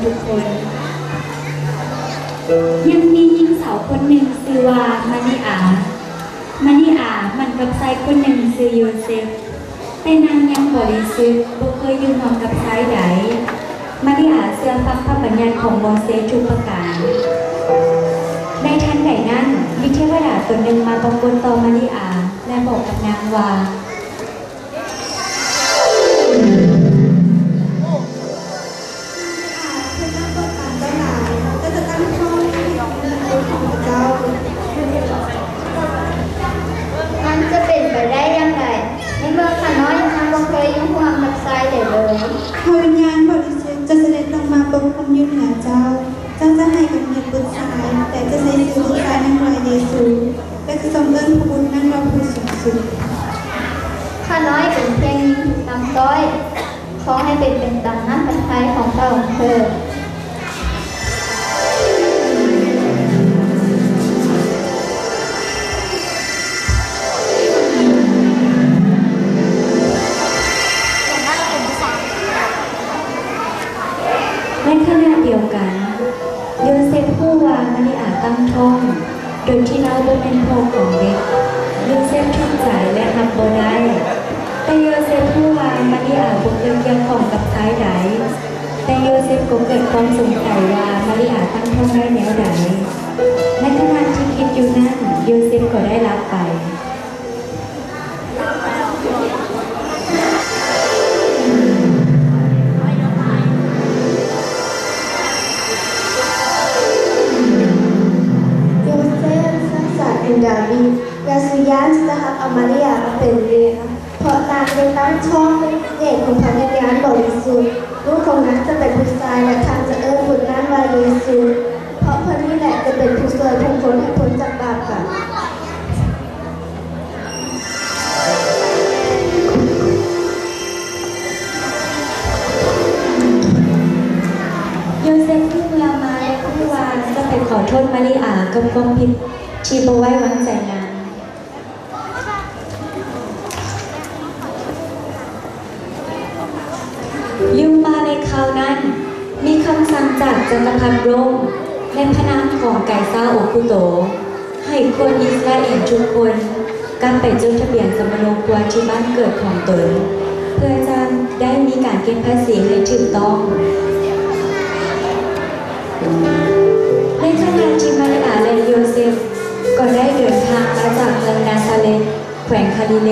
ທຸກຄົນ. ຍັງມີຍິງສາວຄົນໜຶ່ງຊື່ວ່າມາຣິອາ. ມາຣິອາໝັ້ນກັບຊາຍຄົນໜຶ່ງຊື່ໂຢເຊັບ, ແຕ່ນາງຍັງບໍລິສຸດ, ບໍ່ເຄີຍຢູ່ຮ່ວມກັບຊາຍໃດ. ມາຣິອາເຊື່ອຟັງພະບັນຍັດຂອງໂມເສທຸກປະການ. ໃນທັນໃດນັ້ນ, ມີເທວະດາຕົນໜຶ່ງມາປາກົດຕໍ່ມາຣິອາ ແລະ ບອກກັບນາງວ່າ, ມັນຈະເປັນໄປໄດ້ຢ່າງໃດ ໃນເມື່ອຂ້ານ້ອຍຍັງບໍ່ເຄີຍຢູ່ຮ່ວມກັບຊາຍໃດເລີຍ? ພະວິນຍານບໍລິສຸດຈະສະເດັດລົງມາປົກຄຸມຢູ່ເໜືອເຈົ້າ. ເຈົ້າຈະໃຫ້ກຳເນີດບຸດຊາຍ ແລະ ຈະໃຊ້ຊື່ບຸດຊາຍນັ້ນວ່າເຢຊູ ແລະ ຈະຊົງເອີ້ນຜູ້ບຸດນັ້ນວ່າຜູ້ສູງສຸດ. ຂ້ານ້ອຍເປັນພຽງຍິງທີ່ຕ່ຳຕ້ອຍ. ຂໍໃຫ້ເປັນໄປຕາມນ້ຳພະທັຍຂອງເຈົ້າເທີດ. ໃນຂະນະດຽວກັນ, ໂຢເຊັບຮູ້ວ່າມາຣິອາຕັ້ງທ້ອງ ໂດຍທີ່ລາວບໍ່ແມ່ນພໍ່ຂອງເດັກ. ໂຢເຊັບທຸກໃຈ ແລະ ຮັບບໍ່ໄດ້. ແຕ່ໂຢເຊັບຮູ້ວ່າມາຣິອາບໍ່ເຄີຍກ່ຽວຂ້ອງກັບຊາຍໃດ. ແຕ່ໂຢເຊັບກໍເກີດຄວາມສົງໄສວ່າມາຣິອາຕັ້ງທ້ອງໄດ້ແນວໃດ. ໃນຂະນະທີ່ຄິດຢູ່ນັ້ນ, ໂຢເຊັບກໍໄດ້ຫຼັບໄປ. ໂຢເຊັບສັນສານເປັນດາວິດ, ຢ່າສຸຍາທີ່ຈະຮັບເອົາມາຣິອາມາເປັນເມຍ, ເພາະນາງໄດ້ຕັ້ງທ້ອງດ້ວຍກິເລດຂອງພະວິນຍານບໍລິສຸດ. ລູກຂອງນາງຈະເປັນບຸດຊາຍ ແລະ ທ່ານຈະເອີ້ນບຸດນັ້ນວ່າເຢຊູ, ເພາະເພິ່ນນີ້ແຫຼະຈະເປັນຜູ້ຊ່ວຍຜູ້ຄົນໃຫ້ພົ້ນຈາກບາບກຳ. ໂຢເຊັບຮູ້ເມື່ອມາ ແລະ ຮູ້ວ່າຈະໄປຂໍໂທດມາຣິອາກັບຄວາມຜິດທີ່ບໍ່ໄວ້ວາງໃຈນາງ. ຢູ່ມາໃນຄາວນັ້ນ, ມີຄຳສັ່ງຈາກຈັກກະພັດໂຣມ ໃນພະນາມຂອງໄກຊາໂອກຸໂຕ ໃຫ້ຄົນອິດສະຣາເອນທຸກຄົນກັບໄປຈົດທະບຽນສຳມະໂນຄົວທີ່ບ້ານເກີດຂອງຕົນ ເພື່ອຈະໄດ້ມີການເກັບພາສີໃຫ້ຖືກຕ້ອງ. ໃນຂະນະທີ່ມາລິອາ ແລະ ໂຢເຊັບ ກໍໄດ້ເດີນທາງມາຈາກເມືອງນາຊາເລັດ ແຂວງຄາລີເລ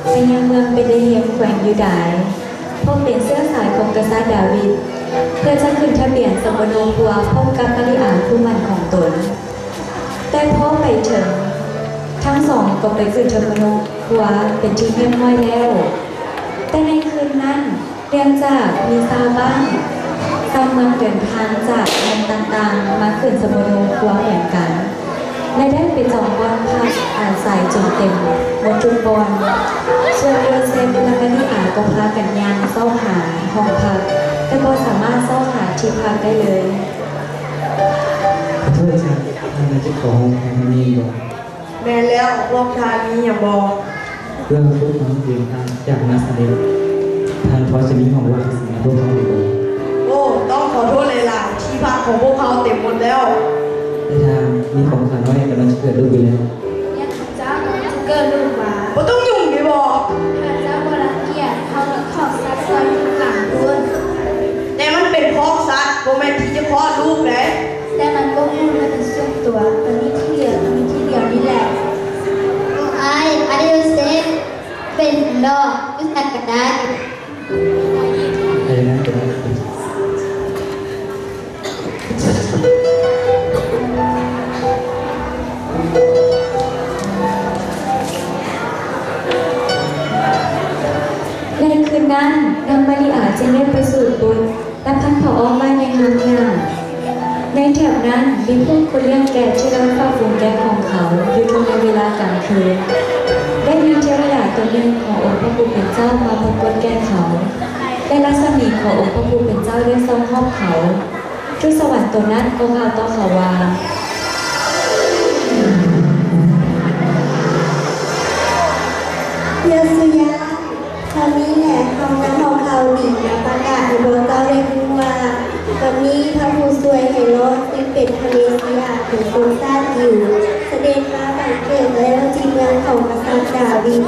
ໄປຍັງເມືອງເບດເລເຮມ ແຂວງຢູດາຍ ເພາະເປັນເຊື້ອສາຍຂອງກະສັດດາວິດ ເພື່ອຈະຂຶ້ນທະບຽນສຳມະໂນຄົວພ້ອມກັບມາລິອາຄູ່ໝັ້ນຂອງຕົນ. ແຕ່ພໍໄປເຖິງ, ທັງສອງກໍໄປຂຶ້ນສຳມະໂນຄົວເປັນທີ່ຮຽບຮ້ອຍແລ້ວ. ແຕ່ໃນຄືນນັ້ນ, ເນື່ອງຈາກມີຊາວບ້ານຊາວເມືອງເດີນທາງຈາກເມືອງຕ່າງໆມາຂຶ້ນສຳມະໂນຄົວເໝືອນກັນ ແລະ ໄດ້ໄປຈອງບ່ອນພັກອາໄສຈົນເຕັມໝົດທຸກບ່ອນ. ສ່ວນໂຢເຊັບ ແລະ ມາລິອາກໍພາກັນຍ່າງຊອກຫາຫ້ອງພັກ, ແຕ່ບໍ່ສາມາດຊອກຫາທີ່ພັກໄດ້ເລີຍ. ຂໍໂທດຈ້າ, ທ່ານແມ່ນເຈົ້າຂອງໂຮງແຮມແຫ່ງນີ້ບໍ່? ແມ່ນແລ້ວ, ພວກທ່ານມີຫຍັງບໍ? ເພື່ອພວກເຮົາເດີນທາງຈາກນາຊາເລັດ, ທ່ານພໍຈະມີຫ້ອງວ່າງໃຫ້ພວກເຮົາໄດ້ບໍ່? ໂອ້, ຕ້ອງຂໍໂທດຫຼາຍໆ, ທີ່ພັກຂອງພວກເຮົາເຕັມໝົດແລ້ວ. ແຕ່ທ່ານ, ມີຂອງຂ້ານ້ອຍກຳລັງຈະເກີດລູກຢູ່ແລ້ວ. ເມຍຂອງເຈົ້າກຳລັງຈະເກີດລູກຫວາ? ບໍ່ຕ້ອງຫຍຸ້ງໄດ້ບໍ່? ຖ້າເຈົ້າບໍ່ລັງກຽດ, ເຮົາມີຄອກສັດຊອຍຢູ່ຂ້າງຫຼັງພຸ້ນ. ແຕ່ມັນເປັນຄອກສັດ, ບໍ່ແມ່ນທີ່ຈະຄອດລູກເດ້. ແຕ່ມັນບໍ່ຮູ້ເລື່ອງສ່ວນຕົວ, ມັນມີທີ່ເຫຼືອ, ມັນມີທີ່ດຽວນີ້ແຫຼະ. ໂອ້ອ້າຍ, ອ້າຍໂຢເຊັບ, ເປັນດອກ, ຢູ່ໃສກໍໄດ້. ໃນຄືນນັ້ນ, ນາງມາລິອາຈຶ່ງໄດ້ປະສູດບຸດ ແລະ ພັນຜ້າອ້ອມໄວ້ໃນຮ່າງຫຍ້າ. ໃນແຖບນັ້ນມີພວກຄົນລ້ຽງແກະທີ່ລອຍເຝົ້າຝູງແກະຂອງເຂົາຢູ່ທົ່ວໃນເວລາກາງຄືນ. ໄດ້ມີເທວະດາຕົນໜຶ່ງຂອງອົງພະຜູ້ເປັນເຈົ້າມາປາກົດແກ່ເຂົາ, ແລະ ລັດສະໝີຂອງອົງພະຜູ້ເປັນເຈົ້າໄດ້ສ່ອງຮອບເຂົາ. ທູດສະຫວັນຕົນນັ້ນກໍກ່າວຕໍ່ເຂົາວ່າ, ຢ່າສຸຍາ, ເທົ່ານີ້ແຫຼະ ເຮົານຳເອົາຂ່າວດີມາປະກາດໃຫ້ພວກເຈົ້າໄດ້ຮູ້ວ່າ ບັນ ນີ້ພະຜູ້ຊ່ວຍໃຫ້ລອດ ຊຶ່ງເປັນພະເມຊິອາຂອງຊົນຊາດຢິວ ສະເດັດມາບັງເກີດແລ້ວທີ່ເມືອງຂອງກະສັດດາວິດ.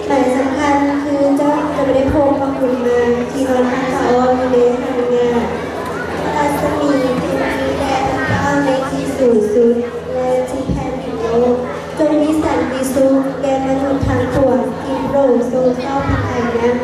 ໝາຍສຳຄັນຄືເຈົ້າຈະໄດ້ພົບພະກຸມານທີ່ນອນພັກພະອ້ອມຢູ່ໃນຮັງຍາ. ພະລັດສະໝີເປັນທີ່ແດ່ພະເຈົ້າໃນທີ່ສູງສຸດ ແລະ ທີ່ແຜ່ນດິນໂລກ. ຈົ່ງມີສັນຕິສຸກແກ່ມະນຸດທັງປວງທີ່ພະອົງຊົງເຈົ້າພະໄທນຳ.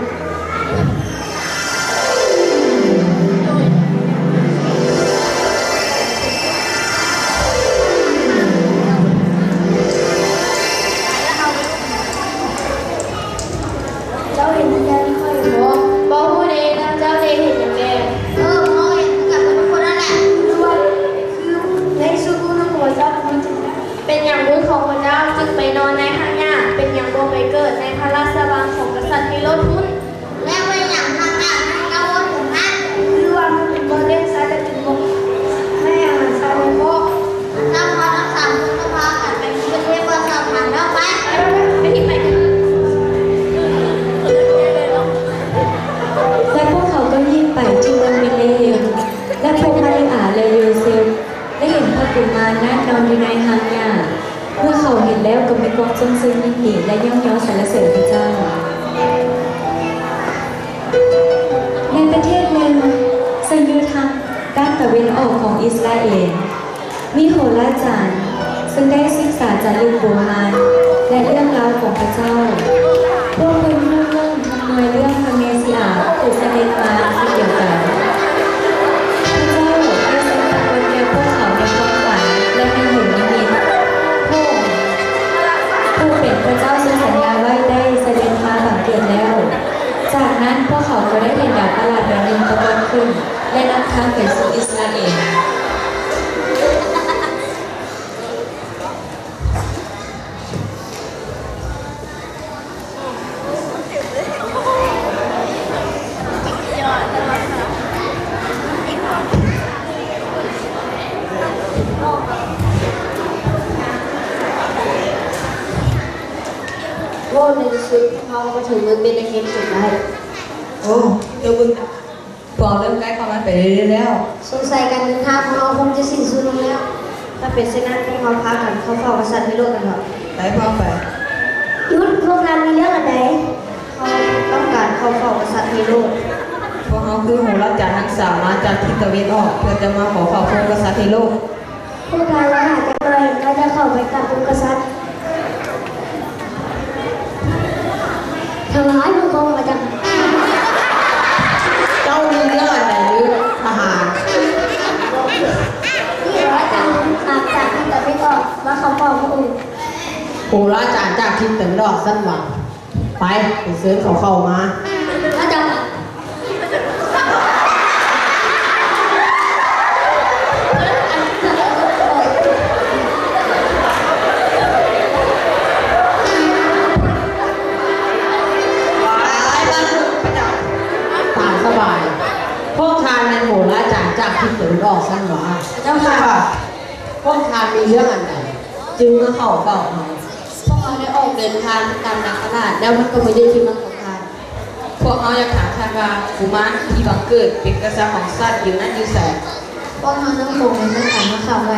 ເຈົ້າເຫັນຄືກັນຂ້ອຍບໍ່? ບໍ່ຮູ້ເດ ແລ້ວເຈົ້າໄດ້ເຫັນຫຍັງແດ່? ເອີ ເຮົາເຫັນຄືກັນໝົດທຸກຄົນນັ້ນແຫຼະ ຄືວ່າ ຄືໃນຊຸດບຸນຂອງພະເຈົ້າ ເປັນຫຍັງບຸດຂອງພະເຈົ້າຈຶ່ງໄປນອນໃນຮັງຫຍ້າ? ເປັນຫຍັງບໍ່ໄປເກີດໃນພະລາຊະວັງຂອງກະສັດເຮໂຣດພຸ້ນ? ແລະເປັນຫຍັງທັງຫຼາຍນັ້ນກໍບໍ່ເຖິງຫັ້ນ? ຄືວ່າມັນເປັນບ່ອນລ້ຽງສັດ ແລະ ເປັນບ່ອນໃຫ້ອາຫານສັດໃນຄອກ. ເຈົ້າພາທັງສາມຄົນກໍພາກັນໄປທີ່ປະເທດບ່ອນສະຫານເນາະ ໄປ ໄປ ໄປ ໄປ. ແລະພວກເຂົາກໍຮີບໄປທີ່ເມືອງເບດເລເຮັມ ແລະພົບມາລິອາ ແລະໂຢເຊັບ ແລະເຫັນພະກຸມານນັ້ນນອນຢູ່ໃນຮັງຫຍ້າ. ເມື່ອເຂົາເຫັນແລ້ວກໍມີຄວາມຊົມເຊີຍຍິນດີ ແລະຍ້ອງຍໍສັນລະເສີນພະເຈົ້າ. ໃນປະເທດໜຶ່ງ ເຊິ່ງຢູ່ທາງດ້ານຕາເວັນອອກຂອງອິສຣາເອນ ມີໂຫລາຈານເຊິ່ງໄດ້ສຶກສາຈາລິກບູຮານ ແລະເລື່ອງລາວຂອງພະເຈົ້າ. ພວກເພິ່ນຮູ້ເລື່ອງ ເມື່ອເລື່ອງພະເມຊິອາຜູ້ສະເດັດມາເຊັ່ນດຽວກັນ. ພະເຈົ້າໄດ້ຊົງປາກົດແກ່ພວກເຂົາໃນຄວາມຝັນ ແລະໃນເຫັນນິມິດ. ພະອົງຜູ້ເປັນພະເຈົ້າຊົງສັນຍາໄວ້ໄດ້ສະເດັດມາບັງເກີດແລ້ວ. ຈາກນັ້ນພວກເຂົາກໍໄດ້ເຫັນດາວປະຫຼາດດວງໜຶ່ງປາກົດຂຶ້ນ ແລະນຳທາງໄປສູ່ອິສຣາເອນ. ໂອ້ ໃນທີ່ສຸດພວກເຮົາກໍເຖິງເມືອງເບດລະເຮັມຈົນໄດ້. ໂອ້ ເຈົ້າເບິ່ງ ພວກເຮົາເລີ່ມໃກ້ຄວາມຕາຍໄປເລື້ອຍໆແລ້ວ. ສົງໄສການເດີນທາງຂອງເຮົາຄົງຈະສິ້ນສຸດລົງແລ້ວ. ຖ້າເປັນເຊັ່ນນັ້ນ, ພວກເຮົາພາກັນເຂົ້າເຝົ້າກະສັດເຮໂຣດກັນເຖາະ. ໄປ, ພວກເຮົາໄປ. ຢຸດ! ພວກທ່ານມີເລື່ອງອັນໃດ? ເຮົາຕ້ອງການເຂົ້າເຝົ້າກະສັດເຮໂຣດ. ພວກເຮົາຄືໂຫລາຈານທັງສາມ ມາຈາກທິດຕາເວັນອອກ ເພື່ອຈະມາຂໍເຝົ້າພະອົງກະສັດເຮໂຣດ. ພວກທ່ານລໍຖ້າຈັກໜ່ອຍ, ຂ້າຈະເຂົ້າໄປກາບອົງກະສັດ. ຖວາຍບັງຄົມພະເຈົ້າ. ເຈົ້າມີເລື່ອງອັນໃດຫຼື ທະຫານ? ນີ້ໂຫລາຈານມາຈາກທິດຕາເວັນອອກ ມາເຂົ້າເຝົ້າພະອົງ. ໂຫລາຈານຈາກທິດຕາເວັນອອກຊັ້ນຫວາ? ໄປ, ໄປເຊີນເຂົາເຂົ້າມາ. ພະເຈົ້າ. ຕາມສະບາຍ. ພວກທ່ານແມ່ນໂຫລາຈານຈາກທິດຕາເວັນອອກຊັ້ນຫວາ? ເຈົ້າຂ້າ. ພວກທ່ານມີເລື່ອງອັນໃດ ຈຶ່ງມາເຂົ້າເຝົ້າເຮົາ? ພວກເຮົາໄດ້ອອກເດີນທາງຕາມນາງຕະຫຼາດ ແລ້ວມັນກໍມາຢຸດທີ່ເມືອງຂອງທ່ານ. ພວກເຮົາຢາກຖາມທ່ານວ່າ ກຸມານທີ່ບັງເກີດເປັນກະສັດຂອງຊາດຢິວນັ້ນຢູ່ໃສ? ພວກເຮົາຍັງຄົງໄດ້ມາຖາມມາຖາມໄວ້.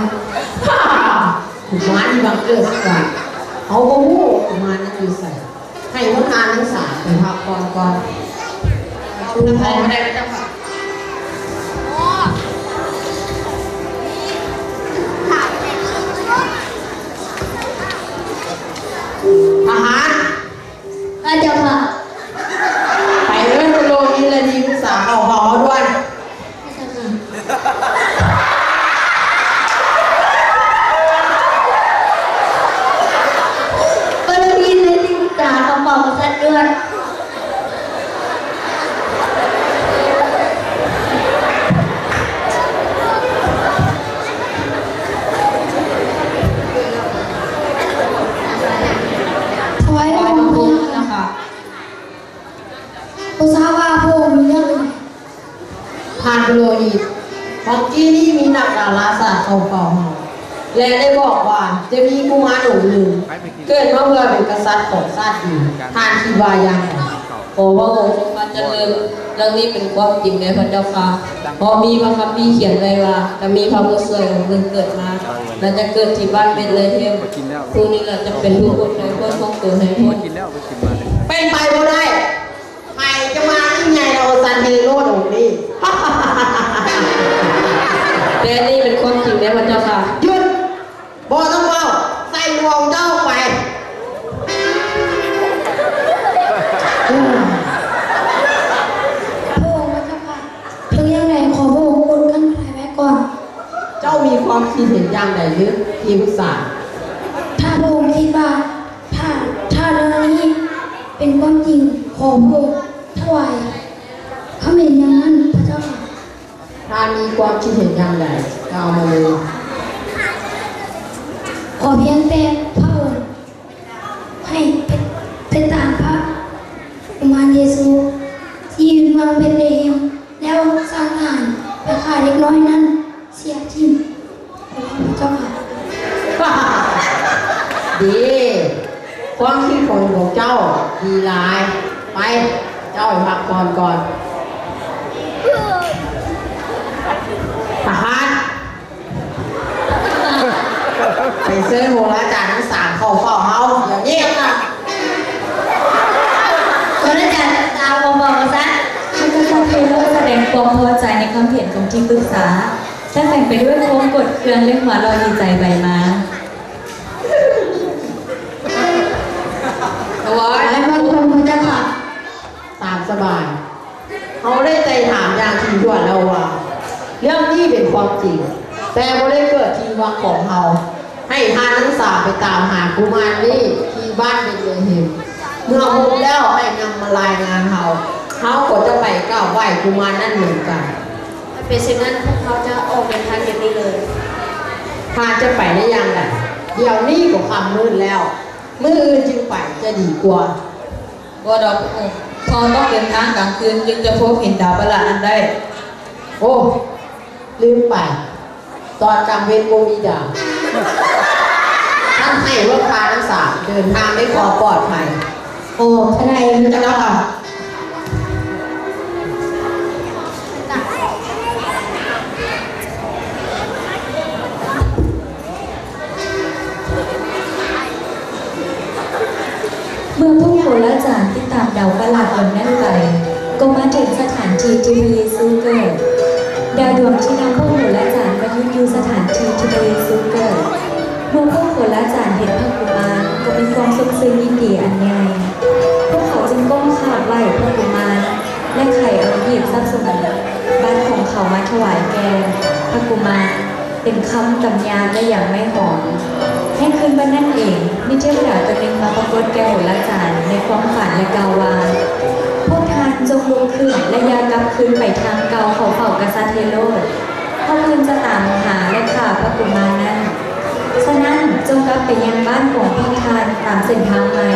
ກຸມານທີ່ບັງເກີດນັ້ນຫວາ? ເຮົາບໍ່ຮູ້ວ່າກຸມານນັ້ນຢູ່ໃສ. ໃຫ້ຫົວໜ້າທັງສາມໄປພັກຜ່ອນກ່ອນ. ໄປບໍ່ໄດ້ເຈົ້າຂ້າ. ທະຫານ. ພະເຈົ້າຂ້າ. ໄປເອີ້ນໂປໂລຮີ ແລະ ທີ່ປຶກສາເຂົ້າເຝົ້າເຮົາດ່ວນ. ໂປໂລຮີ ແລະ ທີ່ປຶກສາເຂົ້າເຝົ້າກະສັດດ່ວນ. ຖວາຍບັງຄົມພະເຈົ້າຂ້າ. ບໍ່ຊາບວ່າພະອົງມີເລື່ອງໃດ? ທ່ານໂປໂລຮີ, ຫວ່າງກີ້ນີ້ມີນັກດາລາສາດເຂົ້າເຝົ້າເຮົາ ແລະ ໄດ້ບອກວ່າຈະມີກຸມານອົງໜຶ່ງເກີດມາເພື່ອເປັນກະສັດຂອງຊາດຈີນ. ທ່ານຄິດວ່າຢ່າງໃດ? ຂໍພະອົງຊົງພາຈະເລີນ, ເລື່ອງນີ້ເປັນຄວາມຈິງເດພະເຈົ້າຂ້າ. ເພາະມີພະຄຳພີຂຽນໄວ້ວ່າ ຈະມີພະຜູ້ຊ່ວຍອົງໜຶ່ງເກີດມາ ແລະ ຈະເກີດທີ່ບ້ານເບດເລເຮມ. ຜູ້ນີ້ລະຈະເປັນຜູ້ປົດໄພພວກຂອງຕົນໃຫ້ພົ້ນ. ເປັນໄປບໍ່ໄດ້. ໃຜຈະມາຍິ່ງໃຫຍ່ລາວສັນເຮໂຣດອົງນີ້? ແຕ່ນີ້ເປັນຄວາມຈິງເດພະເຈົ້າຂ້າ. ຢຸດ! ບໍ່ຕ້ອງເວົ້າ, ໃສ່ໝວກເຈົ້າອອກໄປ. ພະອົງພະເຈົ້າຂ້າ, ເຖິງຢ່າງໃດຂໍພະອົງອົດກັ້ນຂ້າໄວ້ກ່ອນ. ເຈົ້າມີຄວາມຄິດເຫັນຢ່າງໃດຫຼື ທີ່ປຶກສາ? ຖ້າພະອົງຄິດວ່າ ຖ້າ, ຖ້າເລື່ອງນີ້ເປັນຄວາມຈິງ, ຂໍພະອົງຖວາຍຄຳເຫັນຢ່າງນັ້ນ ພະເຈົ້າຂ້າ. ທ່ານມີຄວາມຄິດເຫັນຢ່າງໃດ? ກ່າວມາເລີຍ. ຂໍພຽງແຕ່ພະອົງໃຫ້ໄປ, ໄປຕາມພະກຸມານເຢຊູທີ່ຢູ່ເມືອງເບດເລເຮມ ແລ້ວສັ່ງທະຫານໄປຂ້າເດັກນ້ອຍນັ້ນເສຍຖິ້ມ. ເຈົ້າຂ້າ. ດີ. ຄວາມຄິດຂອງເຈົ້າດີຫຼາຍ. ໄປ, ເຈົ້າໄປພັກຜ່ອນກ່ອນ. ທະຫານ, ໄປເຊີນໂຫລາຈານທັງສາມເຂົ້າເຝົ້າເຮົາດຽວນີ້. ໂຫລາຈານທັງສາມເຂົ້າເຝົ້າວ່າຊັ້ນ. ພະເຈົ້າເທໂລສະແດງຄວາມພໍໃຈໃນຄຳເຫັນຂອງທີ່ປຶກສາ ແລະ ແຝງໄປດ້ວຍຄວາມໂກດເຄືອງ ແລະ ຫົວເລາະດີໃຈໄປມາ. ຖວາຍບັງຄົມພະເຈົ້າຂ້າ. ຕາມສະບາຍ. ເຮົາໄດ້ໄຕ່ຖາມຢ່າງຖີ່ຖ້ວນແລ້ວວ່າ ເລື່ອງນີ້ເປັນຄວາມຈິງ, ແຕ່ບໍ່ໄດ້ເກີດທີ່ວັງຂອງເຮົາ. ໃຫ້ທ່ານທັງສາມໄປຕາມຫາກຸມານນີ້ທີ່ບ້ານເບດເລເຮມ. ເມື່ອພົບແລ້ວໃຫ້ນຳມາລາຍງານເຮົາ. ເຮົາກໍຈະໄປກາບໄຫວ້ກຸມານນັ້ນເໝືອນກັນ. ຖ້າເປັນເຊັ່ນນັ້ນ, ພວກເຮົາຈະອອກເດີນທາງດຽວນີ້ເລີຍ. ທ່ານຈະໄປໄດ້ຢ່າງໃດ? ດຽວນີ້ກໍຄ່ຳມືດແລ້ວ. ມື້ອື່ນຈຶ່ງໄປຈະດີກວ່າ. ບໍ່ດອກພະອົງ, ເຮົາຕ້ອງເດີນທາງກາງຄືນຈຶ່ງຈະພົບເຫັນດາວປະຫຼາດນັ້ນໄດ້. ໂອ້, ລືມໄປ, ຕອນກາງເວັນບໍ່ມີດາວ. ທ່ານໃຫ້ພວກຂ້າທັງສາມເດີນທາງດ້ວຍຄວາມປອດໄພ. ໂອ້, ທ່ານນາຍ, ເຈົ້າຂ້າ. ເມື່ອພວກໂຫລາຈານຕິດຕາມດາວປະຫຼາດດວງນັ້ນໄປ, ກໍມາເຖິງສະຖານທີ່ທີ່ພະເຢຊູເກີດ. ດາວດວງທີ່ນຳພວກໂຫລາຈານມາຢຸດຢູ່ສະຖານທີ່ທີ່ພະເຢຊູເກີດ. ເມື່ອພວກໂຫລາຈານເຫັນພະກຸມານ, ກໍມີຄວາມຊົມຊື່ນຍິນດີອັນໃຫຍ່. ພວກເຂົາຈຶ່ງກົ້ມຂາບໄຫວ້ພະກຸມານ ແລະ ໄຂເອົາຮີບຊັບສົມບັດຂອງເຂົາມາຖວາຍແກ່ພະກຸມານ ເປັນຄຳກຳຍາດ ແລະ ຢາງໄມ້ຫອມ. ໃນຄືນວັນນັ້ນເອງ, ມີເທວະດາຕົວໜຶ່ງມາປາກົດແກ່ໂຫລາຈານໃນຄວາມຝັນ ແລະ ກ່າວວ່າ, ພວກທ່ານຈົ່ງລຸກຂຶ້ນ ແລະ ຢ່າກັບຄືນໄປທາງເກົ່າເຂົ້າເຝົ້າກະສັດເຮໂຣດ. ພວກເພິ່ນຈະຕາມຫາ ແລະ ຂ້າພະກຸມານນັ້ນ. ສະນັ້ນ, ຈົ່ງກັບໄປຍັງບ້ານຂອງພວກທ່ານຕາມເສັ້ນທາງໃໝ່.